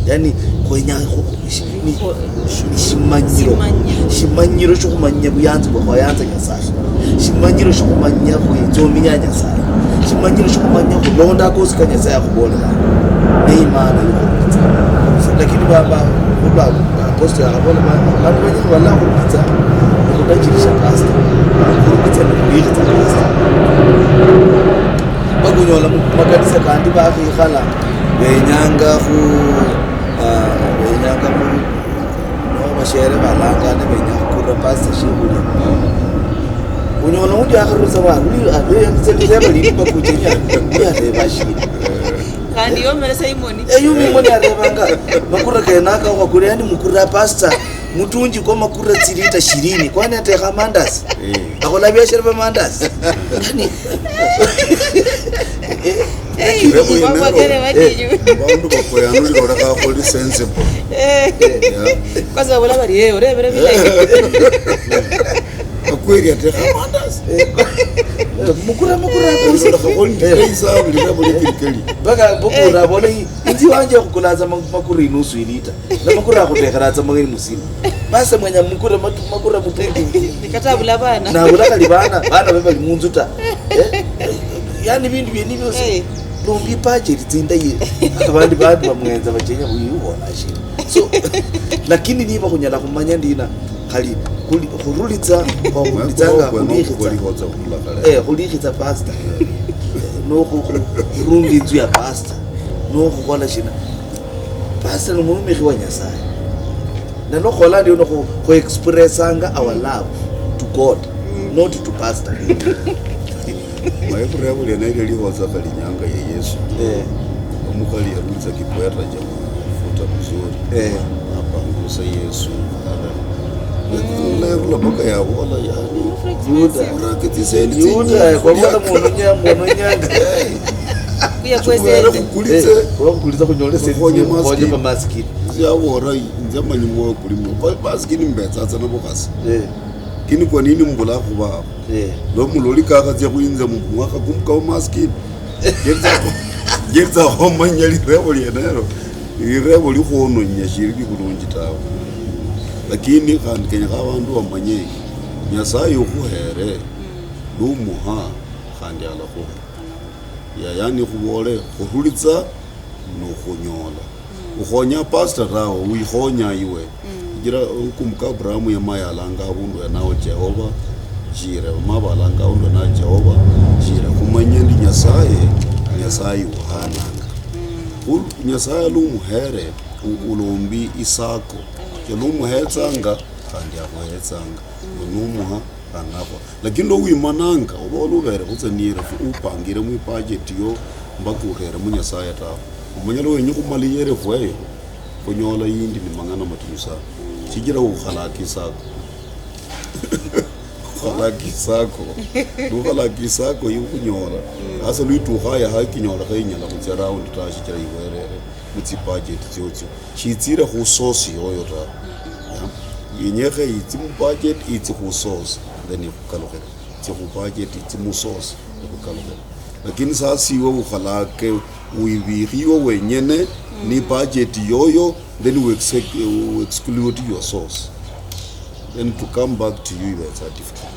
Yani, khwenya khu-, shi-, ni-, ni shimanyiro. Shimanyiro. Shimanyiro shokhumanya buyanzi bwa khwayanza Nyasaye. Shimanyiro shokhumanya khwitsominya Nyasaye. Shimanyiro shokhumanya khulonda akosi ka Nyasaye akhubolela. Ne imana yokhurulitsa. So, lakini baba, khulwa apostle akhabola ba-, bandu banyala balakhurulitsa, khutachirisha pastor. Khurulitsa ni khulikhitsa pastor. Bakunyola mu makanisa kandi bakhikhala, benyanga khu, ah, benyanga khu, no, bashere balangane benya khukurira pastor shikhulya. Unyola undi akharulisa wa, uli, abe, yanitse litebo lili bakuchenya, uli areba shina. Kandi yomere Simoni. Eh, yumi Simoni arebanga, makura kenaka wakure, yani mukura pastor, mutunji kwa makura tsilita shirini, kwani atekha mandazi? Eh. Akhola biashara bya mandazi. Yani, eh, lakini Reverend Nero, bandu bakoyanulira olekha khuli sensible. Eh. Yeah. Kwanza babula bari, eh, orebere bilayi. Akweri atekha mandazi. Mukura, mukura, mukura. Olekha khuli ndikei sana, lirebo likirikeli. Mpaka mukura, abone, inzi wanje khukulanza ma-, makura inusu ilita. Na makura akhutekhera tsa mweri musima. Basi mwenya mukure matu-, makura mutungi. Kata abula bana. Na abula kali bana, bana be bali munzu ta. Eh? Yani bindu byeni byosi. Eh. Lombi budget tsindayi. Abandi bandu bamwenza bachenya buyu bona shina. So, lakini niba khunyala khumanya ndina, khali khuli-, khurulitsa, khurulitsanga khulikhitsa. Eh, khulikhitsa pastor. No khu-, khu-, khurunga inzu ya pastor. No khukhola shina. Pastor ni murumikhi wa Nyasaye. Na nokhola ndio no khu, khu expressanga our love to God, not to pastor. Maiburi ya buli nayo lihoza kali nyanga ya Yesu. Eh. Omukhali yarulitsa kipwera cha mafuta mzuri. Eh. Apangusa Yesu. Ara. Lakini unairula mpaka yabola yani. Yuda. Urake tsisendi Yuda, tsinyi. Kwa mwana mwono nya-, mwono nyanga. Kuya kwezi. Kubera kukulitse. Eh, kwa kukulitsa kunyole sendi. Kukhonye maskini. Kukhonye maskini. Nze abora, nze manyi mwoyo kuli mno. Kwa maskini mbetsatsa nabo khasi. Eh. Lakini kwa nini mbula khuba? Eh. Lo muloli kakhatsia khuinze mu mwaka kumka wa maskini. Ngetsa, ngetsa khomanya lirebo lienero. Lirebo likhwononya shiri likhulunji tawe. Lakini khandi kenyekha abandu bamanye, Nyasaye ukhuhere, numuha, khandi alakhuha. Ya, yani khubole, khurulitsa nokhunyola. Ukhonya pastor tawe, wikhonya iwe. Ijira, ukumbuka Abrahamu yama yalanga abundu enawo Jehova Jire, bama balanga abundu enawo Jehova Jire, khumanya ndi Nyasaye, Nyasaye uhananga. Khu Nyasaye lumuhere, u-, ulombi isako. Lumuhetsanga, khandi akhuhetsanga. Numuha, khandi akhuha. Lakini lwa wimananga, oba olubere khutsa niyerefu, upangire mu budget yo, mpaka ukhere mu Nyasaye tawe. Omanya lwa wenya khumala iyerefu eyo, khunyola yindi ni mang'ana matinyu sana. Shichira ukhalaka isako. Ukhalaka isako. Nukhalaka isako, iwe khunyola. Sasa lwitukha yaha ikinyolekha inyala khutsia round ta, shichira iwerere mu tsi budget tsiotsio. Shitsire khu source yoyo ta. Yeah. Yenyekhe itsi mu budget, itsi khu source, then ikhukalukhire. Itsi khu budget, itsi mu source, ikhukalukhire. Lakini sasa iwe ukhalake, wibikhi iwe wenyene, ni budget yoyo, then we ex-, we exclude your source. Then to come back to you, ibetsa difficult.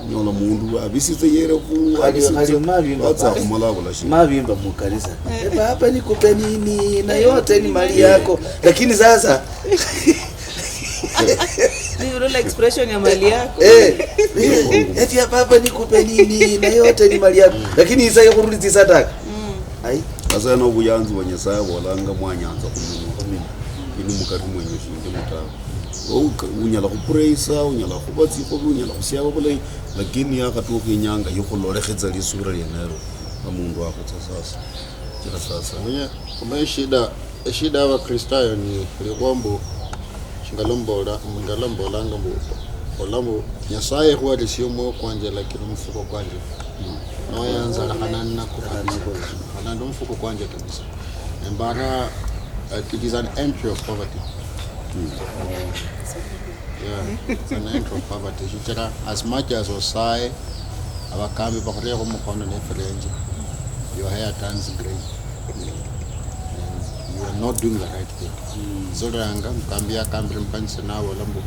Nyola mundu abisitse yere khu, khali, abisitse, khali mabimba batsa khumala abula shi. Mabimba mukanisa. Eh, baba nikupe nini? Na yote ni mali yako. Lakini sasa, ni unaona expression ya mali yako. Eh, eti ya baba nikupe nini? Na yote ni mali yako. Lakini isa yokhurulitsa sadaka. Ai. Sasa eno obuyanzi bwa Nyasaye abolanga mwanyanza khuminwa. Khuminwa. Ini mukari mwenyu shindi mutamu. Uka-, unyala khupraisa, unyala khuba tsikhobi, unyala khusiaba bulayi, lakini yakhatukha inyanga yokhulolekhetsa lisura lienelo, omundu akhutsa sasa. Chira sasa. Mwenye, kumbe eshida, eshida ya Bakristayo ni likhuwa mbu, shinga lombola, shinga lombolanga mbu, ola mbu, Nyasaye khwalisia omwoyo kwanje, lakini omufuko kwanje, noyanza, lekhana ninako kabisa. Lekhana nende omufuko kwanje kabisa. Embara, uh, it is an entry of poverty. Yeah, it's an entry of poverty. Shichira, as much as osaye, abakambi bakhurekho mukhono nefirenje, your hair turns grey. you are not doing the right thing. Solanga mukambi yakambire mukanisa nabola mbu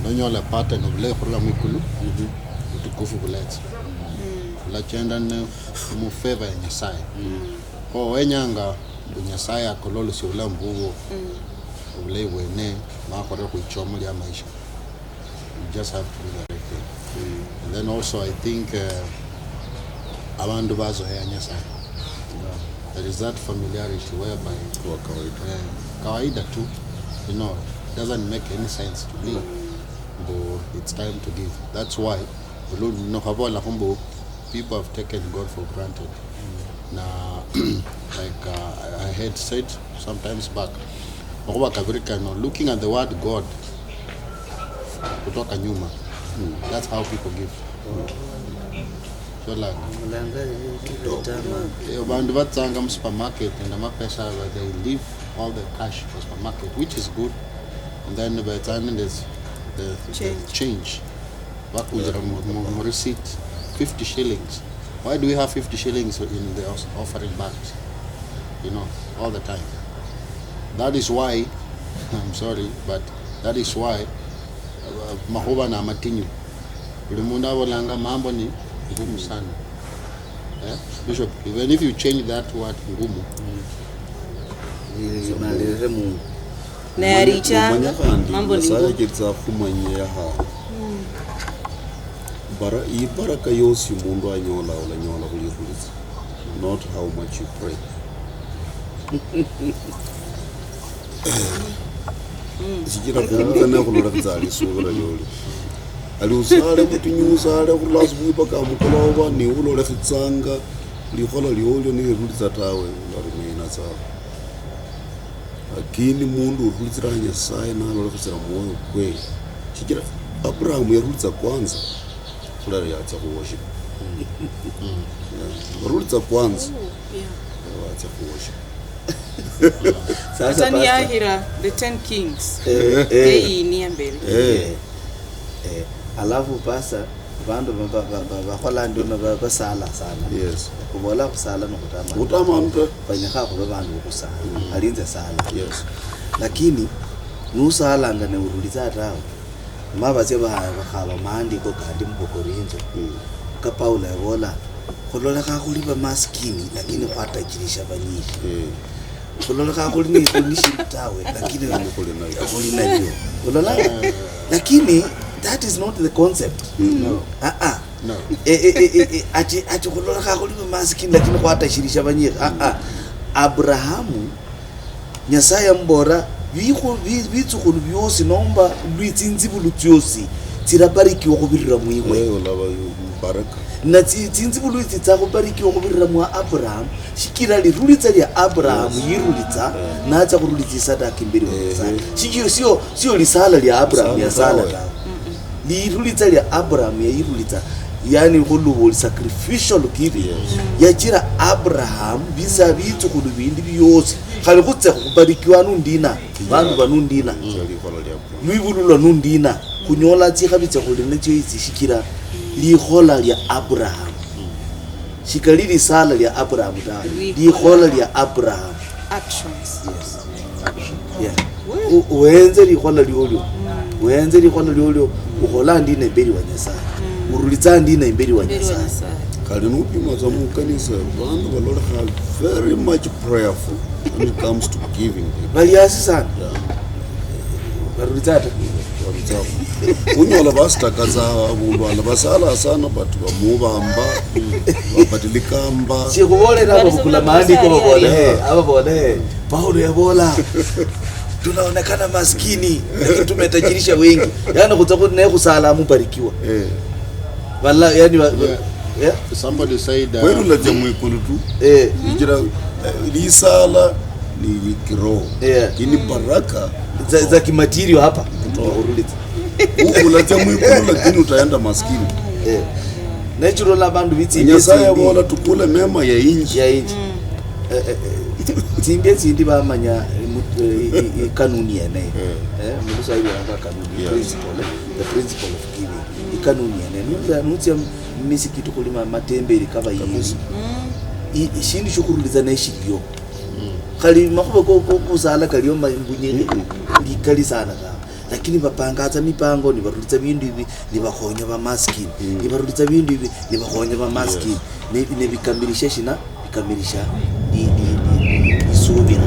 nonyola pattern obulayi khurula mwikulu, utukufu buletsa. Ulachenda ne mu favor ya Nyasaye. Kho wenyanga mbu Nyasaye akololosie obulamu bubwo, obulayi bwene, makhore khwichomo lia maisha. You just have to do the right thing. And then also, I think, uh, abandu bazoea Nyasaye. There is that familiarity whereby, kwa kawaida, eh, kawaida tu, you know, doesn't make any sense to me. But it's time to give. That's why, nokhabolakho mbu, people have taken God for granted. Na, like, uh, I, I had said sometimes back, makhuwa kabiri kano, looking at the word God kutoka nyuma, that's how people give. So, like, eh, bandu batsanga mu supermarket nende amapesa, but they leave all the cash for supermarket, which is good. And then by the time there's the, the change, bakunjira mu, mu, mu receipt, fifty shillings. Why do we have fifty shillings in the os-, offering bags? You know, all the time. That is why, I'm sorry, but that is why, uh, makhuwa na matinyu. Buli mundu abolanga mambo ni ngumu sana. Eh? Bishop, even if you change that word ngumu, Imalire mundu. Naye alicha mambo ni Nyasaye achetsa khumanya yaha. Bara, iyi baraka yosi mundu anyola, olanyola khulirulitsa, not how much you pray. Sichira khurulitsa ne khulolekhitsa lisubira lioli. Ali usale butinyu, usale khurula asubuhi paka amukoloba, niwe ulolekhitsanga likhola liolio nilirulitsa tawe, ularumina tsa. Lakini mundu urulitsira ha Nyasaye nalolekhitsira mwoyo kwe, shichira Abrahamu yarulitsa kwanza, khulera yatsia khuworship. Yeah. Warulitsa kwanza, watsia khuworship. Sasa Hata pastor. Niyahira the ten kings. Eh, eh, Eyi ni ya mbere. Eh, eh. Alafu pastor, bandu ba- ba- ba- ba- bakhola ndio na ba- basala sana. Yes. Kubola khusala nokhutama. Utama mpe. Khwenyekha khube bandu bokhusala. Alinze sala. Yes. Lakini nusalanga ne urulitsa tawe. Ma batsia ba- bakhaba maandiko kandi mubukorintho. Ka Paulo yabola, khulolekha khuli bamasikini lakini khwatajirisha banyishi. Khulolekha khuli ni- khuli nishindu tawe lakini khuli nalio. Ulola? Lakini that is not the concept. Ah, ah. No. Eh, eh, eh, eh, eh, ati ati khulolekha khuli bamasikini lakini khwatashirisha banyishi. Ah, ah. Abrahamu, Nyasaye yamuboolera, "Bikhu- bi- bitsukhulu biosi nomba lwi tsinzibulu tsiosi tsirabarikiwa khubirira mwiwe." Eh, olaba baraka. Na tsi- tsinzibulu tsitsa khubarikiwa khubirira mwa Abrahamu, shikira lirulitsa lia Abrahamu yirulitsa, natsia khurulitsa isadaka imberi wa Nyasaye. Shikira sio sio lisala lia Abrahamu yasala tawe. Lirulitsa lia Abrahamu yayirulitsa, yani khulubo sacrificial giving. Yachira Abrahamu bisa bitsukhulu bindi biosi, khali khutse khubarikiwa nundina, bandu banundina, lwibululwa nundina, khunyola tsikhabi tsia khuli natsio itsi shikira likhola lia Abrahamu. Shikali lisala lia Abrahamu tawe, likhola lia Abrahamu. Actions. Yeah. U- uhenze likhola liolio, uhenze likhola liolio, ukhola ndina imberi wa Nyasaye, urulitsa ndina imberi wa Mberi wa Nyasaye. Nyasaye. Khali nupima tsa mukanisa, bandu balolekha very much prayerful when it comes to giving people. Bali hasi sana, barulitsa ta. Unyola basitakaza abundu ala basala sana, but bamubamba, babadilikamba. Sikhubolera abo bukula maandiko Bali babole, abo bole, Paulo yabola, "Tunaonekana maskini lakini tumetajirisha wengi." Yani khutsa khu- ne khusala mubarikiwa. Eh. Bala yani ba- Yeah. Yeah. Somebody said, uh, Kweli ulatsia mwikulu tu. Eh. Injira, eh, lisala ni kiroho. Yeah. Lakini baraka Za, za kimaterial hapa. Urulitsa. U- ulatsia mwikulu lakini utaenda maskini. Eh. Natural, abandu bitsi Nyasaye abola tukule mema ya inji. Ya inji. Eh, eh, eh. Tsimbia tsindi bamanya, eh, mu- eh, i- i- i- kanuni yene. Eh, muluswahili balanga kanuni, Yeah. principle, eh, the principle of giving. Ikanuni yene. Nutsia, nutsia mumisikiti khuli ma- matembeli kabayingi. I- ishindu shiokhurulitsa neshiliyo. Khali makhuba ko, ko, kosala kalio ma-, mbunye likali sana tawe. Lakini bapangatsa mipango, nibarulitsa bindu ibi, nibakhonya bamaskini. Nibarulitsa bindu ibi, nibakhonya bamaskini. Ne, nebikamilisha shina? Bikamilisha li-, li-, li-, li-, lisubira.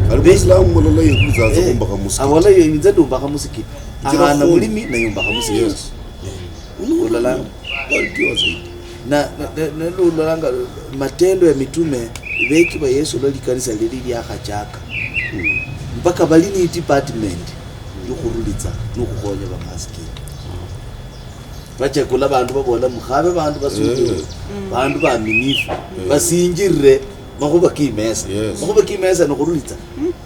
Khali Be- Muislamu mulala yerulitsa atsa Eh, khumbakha musikiti. Abola, "Inze ndumbakha musikiti." Akhana mulimi, nayumbakha musikiti. Yes. Ulolanga. Barikiwa zaidi. Na, na, na, na, ulolanga matendo ya mitume, beki ba Yesu lwa likanisa lili liakhachaka. Mpaka bali ni department yokhurulitsa nokhukhonya bamaskini. Bachekula bandu babola, "Mukhabe bandu basuubirwe, bandu baaminifu, basinjirire makhuba kimesa." Yes. Makhuba kimesa nokhurulitsa.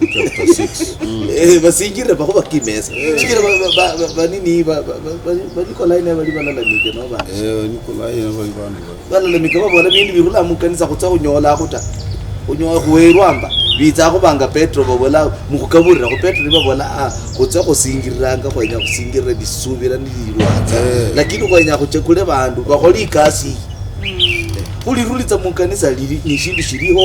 Chapter six. Eh, basinjirire makhuba kimesa. Shichira ba, ba, ba, ba, ba, nini, ba, ba, ba, ba, ba Nikolai nabo bali balalamike, no bandu. Eh, Nikolai nabo bali bandu ba. Balalamika babola, "Bindu birula mukanisa khutsa khunyola khuta. Khunyola khuwerwa mba." Bitsa khubanga Petro, babola, mukhukaburira khu Petro, babola, "Ah, khutsa khusinjiriranga, khwenya khusinjirira lisubira nililwatsa. Eh. Lakini khwenya khuchekule bandu bakhole ikasi iyi." Khulirulitsa mukanisa lili ni shindu shiliho,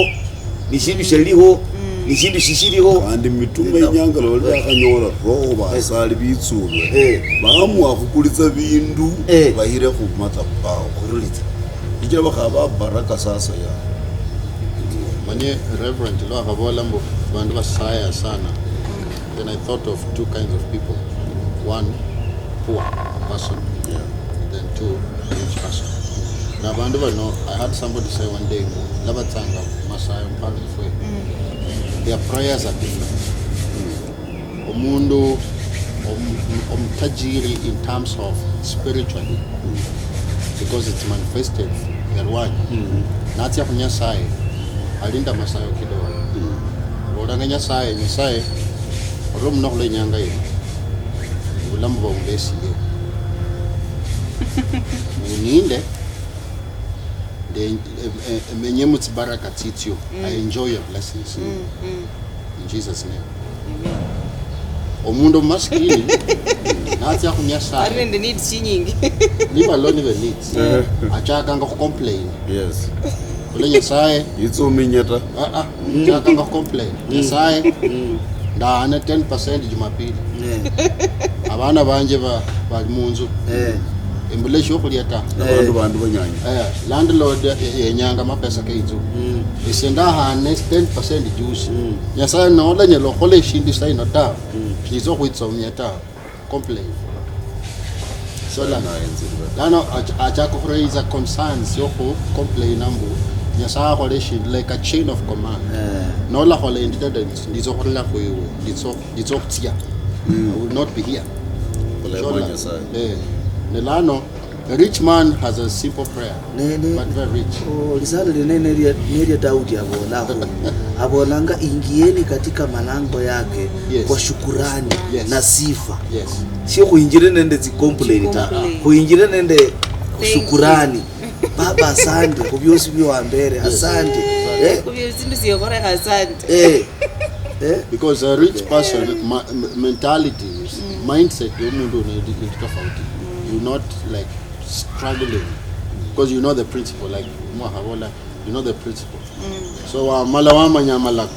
ni shindu shiliho, ni shindu shishiliho. Khandi mitume inyanga lwa bakhanyola Roho basali bitsulwe. Eh. Baamua khukulitsa bindu, eh, bahire khu madhabahu. Khurulitsa. Shichira bakhaba baraka sasa ya. Manye Reverend lwa akhabola mbu bandu basaya sana. Then I thought of two kinds of people. One, poor person. Yeah. Then two, rich person. Na bandu bano, I heard somebody say one day, mbu, labatsanga masayo mpaka ifwe. Their prayers are different. Omundu om-, omutajiri in terms of spiritually, because it's manifested elwanyi. Natsia khu Nyasaye, alinda masayo kidogo. Abolanga Nyasaye, "Nyasaye, olwo muno khula inyanga yino, obulamu bwa umbesiye. Uninde, nde-, e-, e-, emenye mu tsibaraka tsitsio. I enjoy your blessings." In Jesus' name. Omundu omumasikini, natsia khu Nyasaye, ari nende needs chinyingi. Niba lo nibe needs, achakanga khu complain. Yes. Khula Nyasaye. Yitsuminya ta. Ah, ah. Achakanga khu complain. Nyasaye, ndahane ten percent Jumapili. Abana banje ba-, bali munzu. Embula eshiokhulia ta. Abandu bandu banyanya. Eh, landlord ye-, yenyanga amapesa ke inzu. Esie ndahane ten percent juzi. Nyasaye nolanyala okhola eshindu saino ta. Shitsa okhwitsomia ta. Complain. So la-, lano ach-, achaka khuraise concerns yokhu complain mbu Nyasaye akhole eshindu like a chain of command. Nolakhola endi tata, nditsa okhurula khwiwe, nditsa, nditsa okhutsia. I will not be here. Khulema Nyasaye. Eh, ne lano, a rich man has a simple prayer, ne, ne, but very rich. Oh, lisala line nelia, nelia Daudi abolakho. Abolanga, "Ingieni katika malango yake kwa shukurani na sifa." Yes. Sio khuinjire nende tsi complain ta. Khuinjire nende shukurani. Baba, asante, khubiosi bio wambere, asante. Eh? Khubiosi ndio siokhorekha, asante. Eh. Eh? Because a rich person, ma-, m-, mentality, mindset yomundu ni, ni tofauti. You not like struggling because you know the principle, like mwakhabola, you know the principle. So wamala wamanya amalako,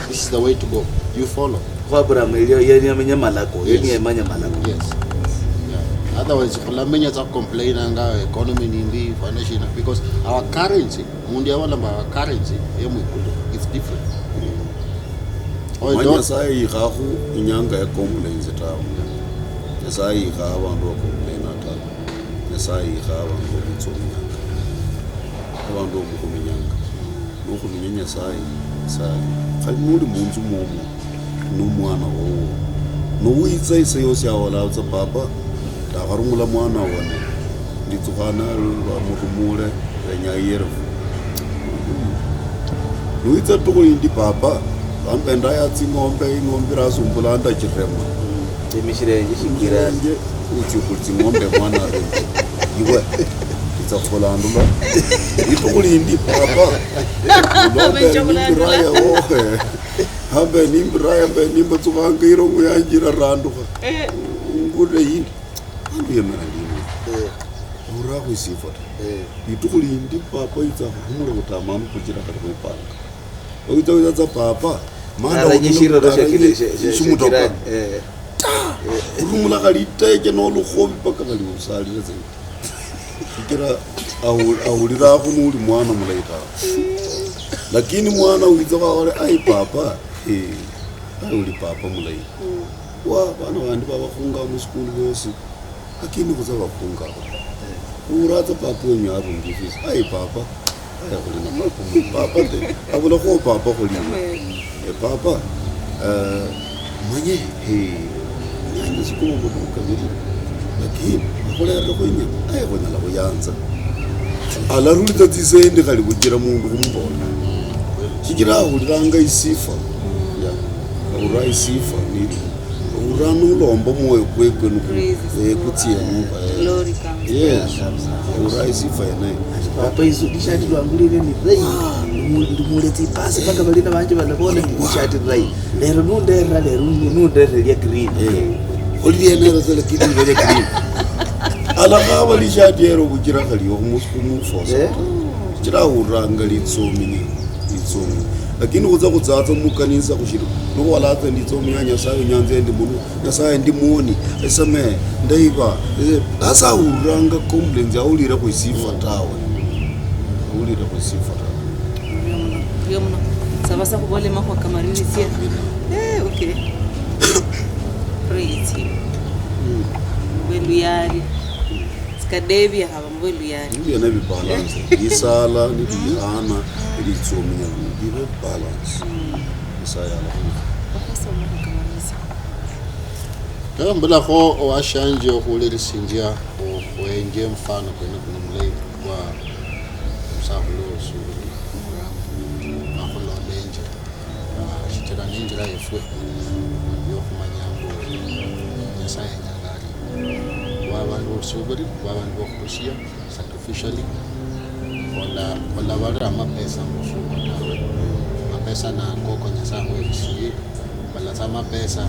this is the way to go. You follow. Kwa Abraham, yali, yali amenya malako, yali yamanya malako. Yes. Yeah. Otherwise, khulamenya tsa complainanga economy nimbi, fana shina, because our currency, mundu yabola mba our currency ye mwikulu, it's different. Manya Nyasaye yikhakhu inyanga ya complaints tawe. Nyasaye yikha abandu ba complaina tawe. Nyasaye yikha abandu bokhwitsa omunyanga, abandu bomukhuminyanga. Nokhuminya Nyasaye, Nyasaye, khali noli munzu mwomwo, nomwana wowo, nowitsa isa yosi awola tsa, "Papa, ndakharumula mwana wone, nditsukhana bamurumule, benya iyelefu." Niwitsa litukhu lindi, "Papa, bambe ndaya tsing'ombe, ing'ombe irasumbula ndachirema." Emishirenje shingira. Emishirenje, utsia khuli tsing'ombe mwana arenge. Iwe, itsa khulandula. Litukhu lindi, "Papa, bambe nimbiraya wohe. Hambe nimbiraya, mbe nimbatsukhanga irongo yanje irarandukha. Ngure yindi." Bandu yemera ndimwe. Aurakho isifwa ta. Litukhu lindi, papa itsa khukhumula butamanu kuchira khali khwipanga. Witsa witsa tsa papa. Mana aranyishirira shakile shimutoka. Eh. Urumula khali iteche nolukhobi paka khali usalire tsa. Sikira ahu- ahulira khu nuli mwana mulayi tawe. Lakini mwana witsa khawole ai papa. Eh. Ai uli papa mulayi. Wa bana bandi babakhunga musikulu bosi. Lakini khutsa bakhunga abo. Uratsa papa wenyu arungi fisi. Ai papa. Aya khuli na papa mu- papa te. Abula kho papa khuli. E papa. Eh, manye he. Nyanya sikuma muduka bili. Lakini akhulerere khwinya. Aya khunyala khuyanza. Alarulitsa tsisendi khali bujira mundu khumubola. Shichira ahuliranga isifa. Ya. Ahulira isifa nili. Ura nulomba mwoyo kwekwe nuku- eh, kutsiemu, eh. Yes. Ura isifa yene. Papa isu tishati lwangulire ni rei. Ndimule tsipasi paka balina banje balabona ni tishati rei. Lero nunderera, lero nunderera lya green. Eh. Oli lienero sele kiti lya green. Alakhaba lishati yero bujira khali okhumufusa. Eh. Chira uranga litsomi ni litsomi. Lakini khutsa khutsatsa mukanisa khushiri. Nokhuwala tsa nditsomi ya Nyasaye nyanza endi muno. Nyasaye ndi muoni, esame, ndaiba, eh, sasa ahuliranga complaints, ahulire khwisifa tawe. Ahulire khwisifa tawe. Orio muno, orio muno. Saba sa khubola emakhuwa kamalirisia. Eh, okay. Praise him. Mubwe luyali. Sikadebia haba mubwe luyali. Nibyo nebi balance. Isala, nibihana, nibitsomia, bibe balance. Nyasaye alakhulira. Bakhasoma khukamalirisia. Kata mbulakho owashanje okhuwulirisinjia, okhuhenje omufano kwene kuno mulayi kwa omusakhulu osuubiri Abrahamu, akhulondenje, ah, shichira ninjira yefwe yokhumanya mbu Nyasaye yenyanga ari, khuba abandu bosuubiri, khuba abandu bokhurusia, sacrificially, ola-, olabarira amapesa mufuko tawe. Amapesa nako ko Nyasaye akhwerusiye, bala tsa amapesa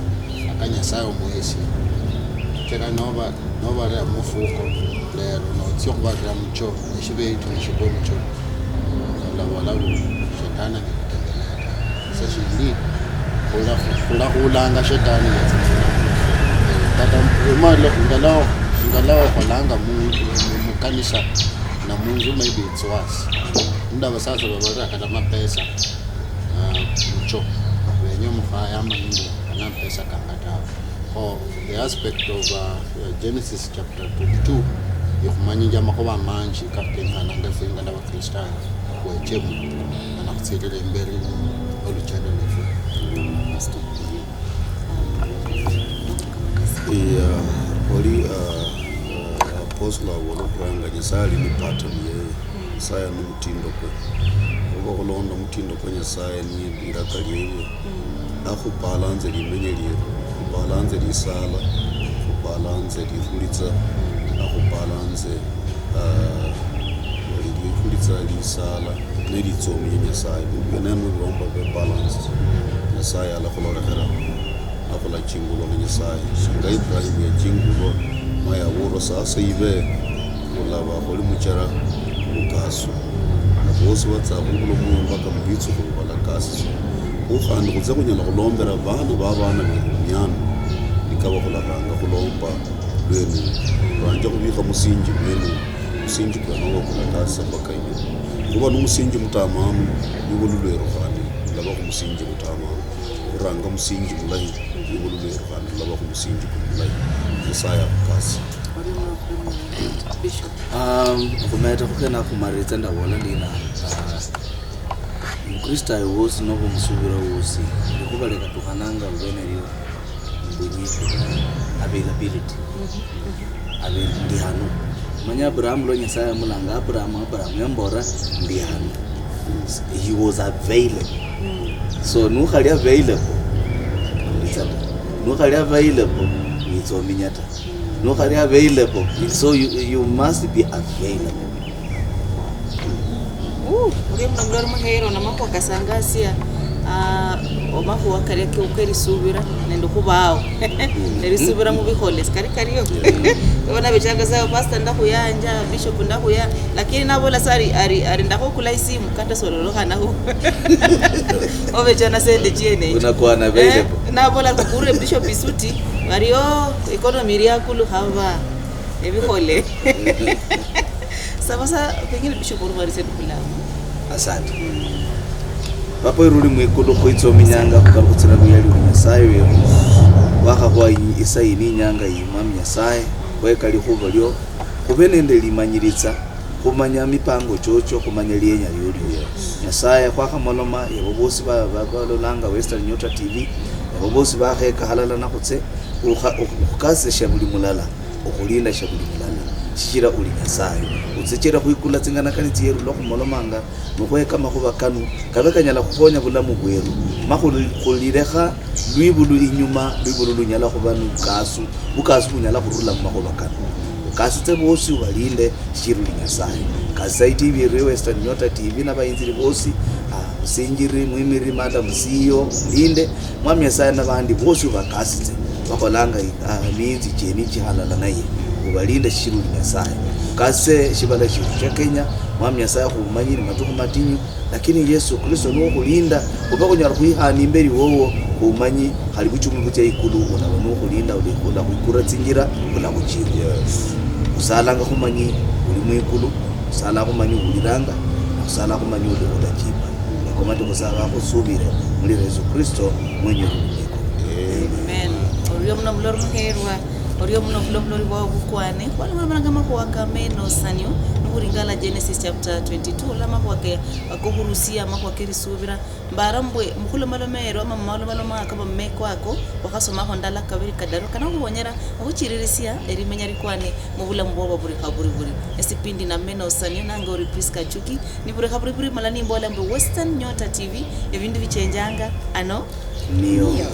aka Nyasaye omuhesie. Kera noba-, nobarira mufuko lero, notsia okhubarira muchoo, neshibeyi tu nishikwa muchoo, olabola mbu shetani angakutembelea tawe. Sa shindi, khula-, khulakhulanga shetani yatsinzira. Kata imali, ingalawa, ingalawa okholanga mu, mu, mukanisa na munzu, maybe it's worse. Nda abasatsa babarira kata mapesa, ah, mucho. Benye omukhaya amanye mbu ana mapesa kanga tawe. Kho, the aspect of, uh, Genesis chapter twenty-two, ikhumanyinjia amakhuba manji kakenyekhananga efwe nga Abakristayo khwechemo, mana khutsirire imberi oluchendo lwefwe. Yeah, oli, uh, uh, apostle abola okhuranga Nyasaye ali ni pattern yeye. Nyasaye ali ni mutindo kwe. Khuba khulonda mutindo kwa Nyasaye ni liraka lielie. Akhubalanse limenya lieru, khubalanse lisala, khubalanse lirulitsa, akhubalanse, ah, lirulitsa, lisala, nelitsomi ya Nyasaye. Bindu biene nubiromba bibe balance, Nyasaye alakhulolekhera, akhulachingulwa ni Nyasaye. Shinga Ibrahim yachingulwa, ma yaburwa sasa ibe, khulaba khuli muchera mukasu. Na bosi batsa khubula omwoyo mpaka mubitsukhulu balakasitswa. Kho khandi khutse khunyala khulombera bana ba bana beru miano, nikaba khularanga khulomba lwenu. Khuranje khubikha musinji mwenu, musinji kwene owo kulakasitsa mpaka inyuma. Khuba nu musinji mutamanu, niwo lulweru khandi lulaba khumusinji mutamanu. Khuranga musinji mulahi, niwo lulweru khandi lulaba khumusinji kuli mulahi. Nyasaye akhukasi. Um, okhumeta khukhena khumalire tsa ndabola ndina, ah, Mukristayo wosi noba omusubira wosi, likhuba likatukhananga lubene lio, mbunyi, availability. Abe ndi hano. Manya Abraham lwa Nyasaye amulanga Abraham, Abraham yambola ndi hano. He was available. So nukhali available, witsa ta. Nukhali available, witsa ominya ta. Nukhali available, so you, you must be available. Uh, orio muno mulori muheere, ona makhuwa kasangasia, ah, omakhuwa kalia ke-, kerisubira nende khubaawo. Nerisubira mubikhole, sikali kario? Bona bechanga sawa, "Pastor ndakhuyanja, Bishop ndakhuyanja." Lakini nabola sa ari, ari, ari, "Ndakhukula isimu," kata sololokhanakho. Obechana sende chiene. Unakuwa na available. Eh, nabola kukure Bishop isuti, bari, "Oh, economy iri akulu haba." Ebikhole. Saba sa, pengine Bishop ori barise ndikulamu. Asante. Papa weru uli mwikulu, khwitsa ominyanga khukalukhutsira luyali lwa Nyasaye weru. Wakhakhuwa i-, isa iyi ni inyanga iyi, Mwami Nyasaye, khweka likhuba lio, khube nende limanyiritsa, khumanya mipango chocho, khumanya lienya liolio. Nyasaye, khwakhamoloma, ebo bosi ba-, ba-, balolanga Western Nyota T V, ebo bosi bakheka halala nakhutse, ukha-, ukh-, ukhukasisha buli mulala, okhulinda shia buli mulala, shichira uli Nyasaye. Utsichira khwikula tsinganakani tsieru lwa khumolomanga, nokhweka makhuba kanu, kabe kanyala khukhonya bulamu bweru, ma khuli-, khulilekha lwibulu inyuma, lwibulu lunyala khuba nukasu, bukasu bunyala khurula mumakhuba kanu. Ukasitse bosi ubalinde, shichira uli Nyasaye. Kasitsa itivi yeru Western Nyota T V nabayinziri bosi, ah, musinjiri, mwimiri, madam C E O, mulinde, Mwami Nyasaye nabandi bosi ubakasitse, bakholanga, ah, miinzi chieni chihalala naye, ubalinde shichira uli Nyasaye. Ukasitse shivala shiefu shia Kenya, Mwami Nyasaye khumanyi ni matukhu matinyu, lakini Yesu Kristo nuwokhulinda, khube khunyala khwihana imberi wowo, khumanyi khali vuchumi vutsia ikulu, unaba nuwokhulinda, uli-, ulakhwikura tsinjira, ulakhuchirwa. Khusalanga khumanyi uli mwikulu, khusala khumanyi uhuliranga, na khusala khumanyi uli khutachipa. Nako matukhu sa bakhusubire, muli Yesu Kristo, mwenye uli mwikulu. Amen. Orio muno mulori muherwa, orio muno khulwa bulori bwao bukwane, khwali khwalomalanga amakhuwa ka menosanio, nikhuringala Genesis chapter twenty-two, ola amakhuwa ke, akokhurusia, amakhuwa kerisubira, mbara mbwe, mukhulomaloma ero, ama mumalomaloma ako, ama mumeko ako, wakhasomakho ndala, kabiri, kadaru, kana khukhonyera, okhuchiririsia, erimenya rikwane, mubulamu bwabo buri khaburi buri. Esipindi na menosanio, nange ori Prisca Chuki, niburi khaburi buri, mala nimbola mbu Western Nyota T V, ebindu bichenjanga, ano. Nio. Nio.